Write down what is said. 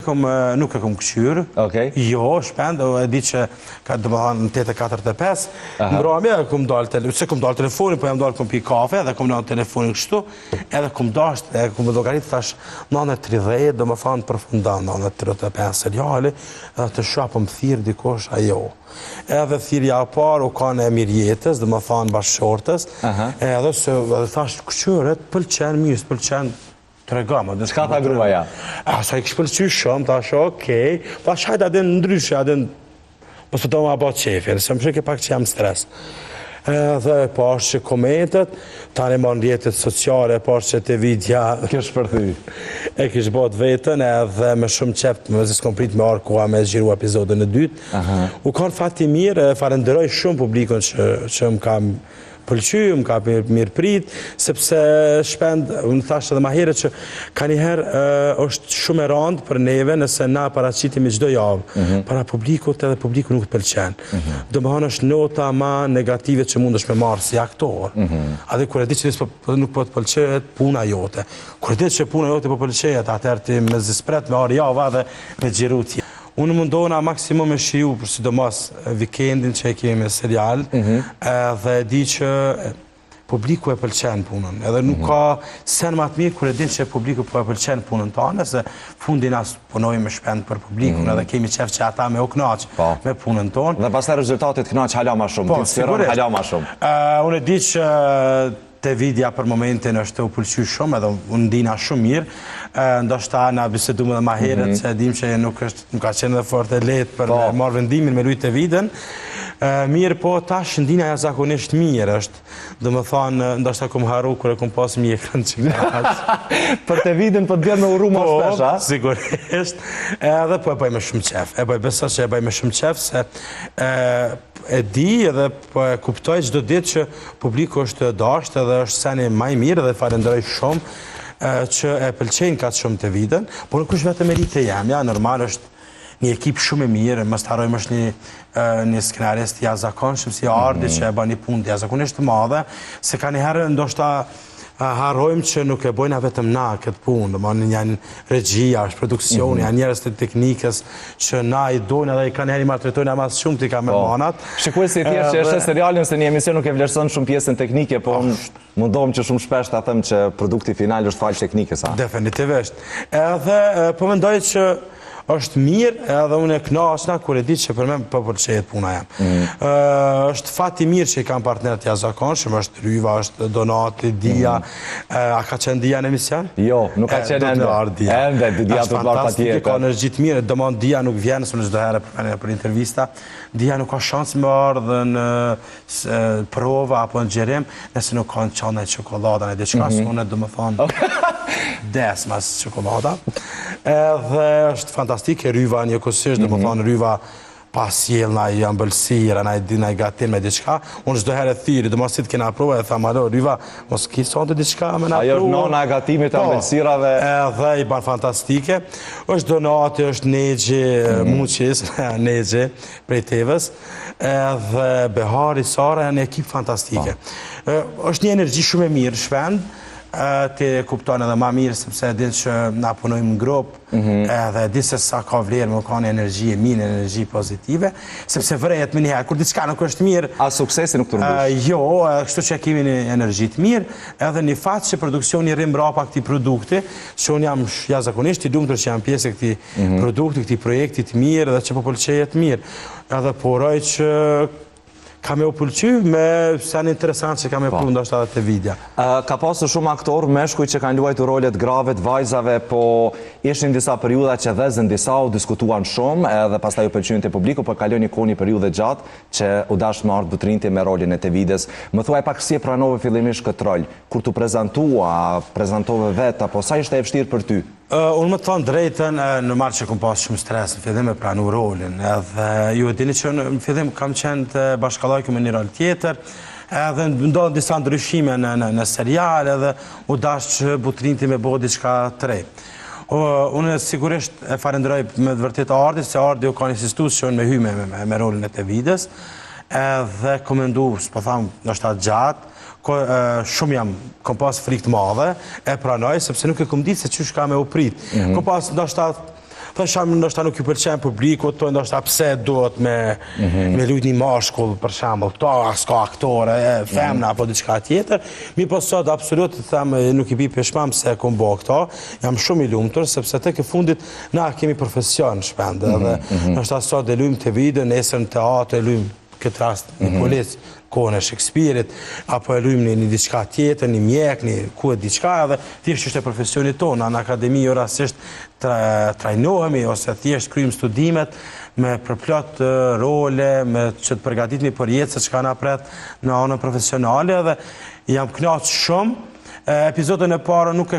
kom, nuk e kom këqyrë. Okej. Jo, shpend, e di që ka domethanë në 8.45, mbrëmje, kom dalë, tele, se kom dalë telefonin, po jam dalë kom pi kafe, edhe kom dalë telefonin kështu, edhe kom dasht, e kom llogarit, thash, 9.30, domethanë përfundon, 9.35 seriali, edhe të shoh po më thirr dikush, a jo. Edhe thirrja e parë u kanë e Mirjetës, domethanë bashkëshortës, edhe se, edhe thash, këqyre, të pëlqen, mirë, s'pëlqen, Tregom, a Çka tha gruaja? A, sa i kish pëlqy shumë, thash, okej, pa shajt a din ndryshe, a din, po s'do ma bo qefin, se më shike pak që jam stres. Edhe e pash që komentet, tani ma në rrjetet sociale, e pash që te vidja... Kish shpërthy. E kish bo të vetën, edhe me shumë qef, mezi s'kom prit me ardh koha me xhiru epizodin e dytë. U kanë fat i mirë, falenderoj shumë publikun që, që më kam pëlqy, më ka mirëprit, sepse shpend, unë thash edhe ma herët që kanjëherë është shumë e randë për neve nëse na paraqitemi çdo javë, mhm. para publikut edhe publiku nuk të pëlqen. Mm Domethanë është nota ma negative që mundesh me marrë si aktor. Mm -hmm. Edhe kur e di që po, nuk po të pëlqehet puna jote. Kur e di që puna jote po pëlqehet, atëherë ti mezi s'pret me ardh java dhe me xhiru tjetër. Unë mundohna maksimum me shiju, për sidomos vikendin që e kemi me serial, mhm. edhe e di që publiku e pëlqen punën. Edhe nuk mhm. ka sen ma të mirë kur e din që publiku po e pëlqen punën tonë, se fundi na punojmë me shpend për publikun, mhm. edhe kemi qef që ata me u knaq po. me punën tonë. Dhe pastaj rezultatit të knaq hala ma shumë, po, të inspiron hala ma shumë. Unë e di që Te vidja për momentin është u pëlqy shumë edhe unë ndina shumë mirë. Ndoshta na bisedum edhe ma herët mm -hmm. se e dim që nuk është nuk ka qenë edhe fort e lehtë për po. me marrë vendimin me lujt Tevidën. Mirë, po tash ndina jashtëzakonisht mirë është. Domethanë, ndoshta kom harru kur e kom pas mjekrën që Për Tevidën po të bjen me uru më po, shpesh, a? Sigurisht. Edhe po e bëj me shumë qef. E bëj besoj që e bëj me shumë qef se e, e di edhe Po e kuptoj çdo ditë që publiku është dashtë edhe është seni ma i mirë dhe falenderoj shumë që e pëlqejnë kaq shumë Tevidën, por nuk është vetëm meritë e jemja, normal është një ekip shumë e mirë, mos të harrojmë është një një skenarist i jashtëzakonshëm si Ardi mm -hmm. që e bën një punë të jashtëzakonisht të madhe, se kanjëherë ndoshta harrojmë që nuk e bojna vetëm na këtë punë, domethënë janë regjia, është produksioni, mm -hmm. janë njerëz të teknikës që na i dojnë edhe i kanjëherë i maltretojnë ama shumë ti kamermanat. Po. Shikuesi i thjeshtë që e sheh serialin se një emision nuk e vlerëson shumë pjesën teknike, po unë mundohem që shumë shpesh ta them që produkti final është falë teknikës. Definitivisht. Edhe po mendoj që është mirë edhe unë e knaqna kur e di që për me po pëlqehet puna jem. Mm. është fat i mirë që i kam partnerë të jashtëzakonshëm, është Ryva, është Donati, Dia, mm. a ka qenë Dia në emision? Jo, nuk ka qenë ende. Dia. Ende, Dia do të marrë patjetër. Ka energji të mirë, domethënë Dia nuk vjen, se në çdo herë për, për intervista, Dia nuk ka shans me ardhë në prova apo në xhirim, nëse nuk ka në çantë një çokollada, në diçka, mm -hmm. unë domethonë, des mas çokollada. Edhe është fantastike, Ryva njëkohësisht, mm -hmm. domethonë, Ryva pa sjell naj ëmbëlsira, naj di naj gatim me diçka. Unë çdo herë e thirri, domos si të kena prova, e tham alo Ryva, mos ki sonte diçka me na pru. Ajo është nona e gatimit të po, ëmbëlsirave. Edhe i ban fantastike. Është Donati, është Nexhi, mm -hmm. Muqis, Nexhi prej Tevës. Edhe Behari, Sara janë një ekip fantastike. Po. Është një energji shumë e mirë, Shpend, ti e kupton edhe ma mirë, sepse e din që na punojmë në grup, mhm. edhe e di se sa ka vlerë me kanë energji e mirë, energji pozitive, sepse vërehet menjëherë, kur diçka nuk është mirë... A suksesi nuk të rëmbush? Jo, kështu që kemi një energji të mirë, edhe një fat që produksioni rri mbrapa këtij produkti, që unë jam jashtëzakonisht i lumtur që jam pjesë e këtij mhm. produkti, këtij projekti të mirë dhe që po pëlqejet mirë. Edhe po uroj që ka me u pëlqy me sen interesant që ka me po. pru ndoshta edhe Tevidja. Ka pasur shumë aktorë meshkuj që kanë luajtur rolet grave të vajzave, po ishin disa periudha që dhezën disa u diskutuan shumë edhe pastaj u pëlqyen te publiku, po kaloi një kohë një periudhë e gjatë që u dasht me ardhë Butrinti me rolin e Tevides. Më thuaj pak si e pranove fillimisht këtë rol, kur t'u prezantua, prezantove vetë apo sa ishte e vështirë për ty? Unë me të thonë drejtën, normal që kom pas shumë stres në fillim me pranu rolin, edhe ju e dini që në fillim kam qenë te Bashkallajku me një rol tjetër, edhe ndodhën disa ndryshime në, në, në serial, edhe u dasht që Butrinti me bo diçka të re. Unë sigurisht e falenderoj me të vërtetë Ardin, se Ardi u kanë insistu që unë me hy me, me, me rolin e Tevides, edhe kom mendu, s'po tham, ndoshta gjatë, Ko, shumë jam, kom pas frikë të madhe, e pranoj, sepse nuk e kom ditë se qysh ka me u prit. Mm -hmm. Kom pas, ndoshta, Thosha ndoshta nuk ju pëlqen publikut, to ndoshta pse duhet me mhm. me lujt një mashkull për shembull, këto as ka aktore, e, femna mm apo diçka tjetër. Mirëpo sot absolut them nuk i bi pishman pse e kom bo këto. Jam shumë i lumtur sepse tek e fundit na kemi profesion Shpend mm -hmm. edhe mhm. ndoshta sot e lujmë te video, nesër në teatr e lujmë këtë rast një mm -hmm. polic kohën e Shekspirit, apo e lujmë një, një diçka tjetër, një mjek, një ku e diçka edhe, thjesht është e profesionit tonë, në akademi jo rastësisht tra, trajnohemi, ose thjesht kryjmë studimet me përplot role, me që të përgatitemi për jetë, se çka na pret në anën profesionale, edhe jam knaqë shumë, Epizodën e parë nuk e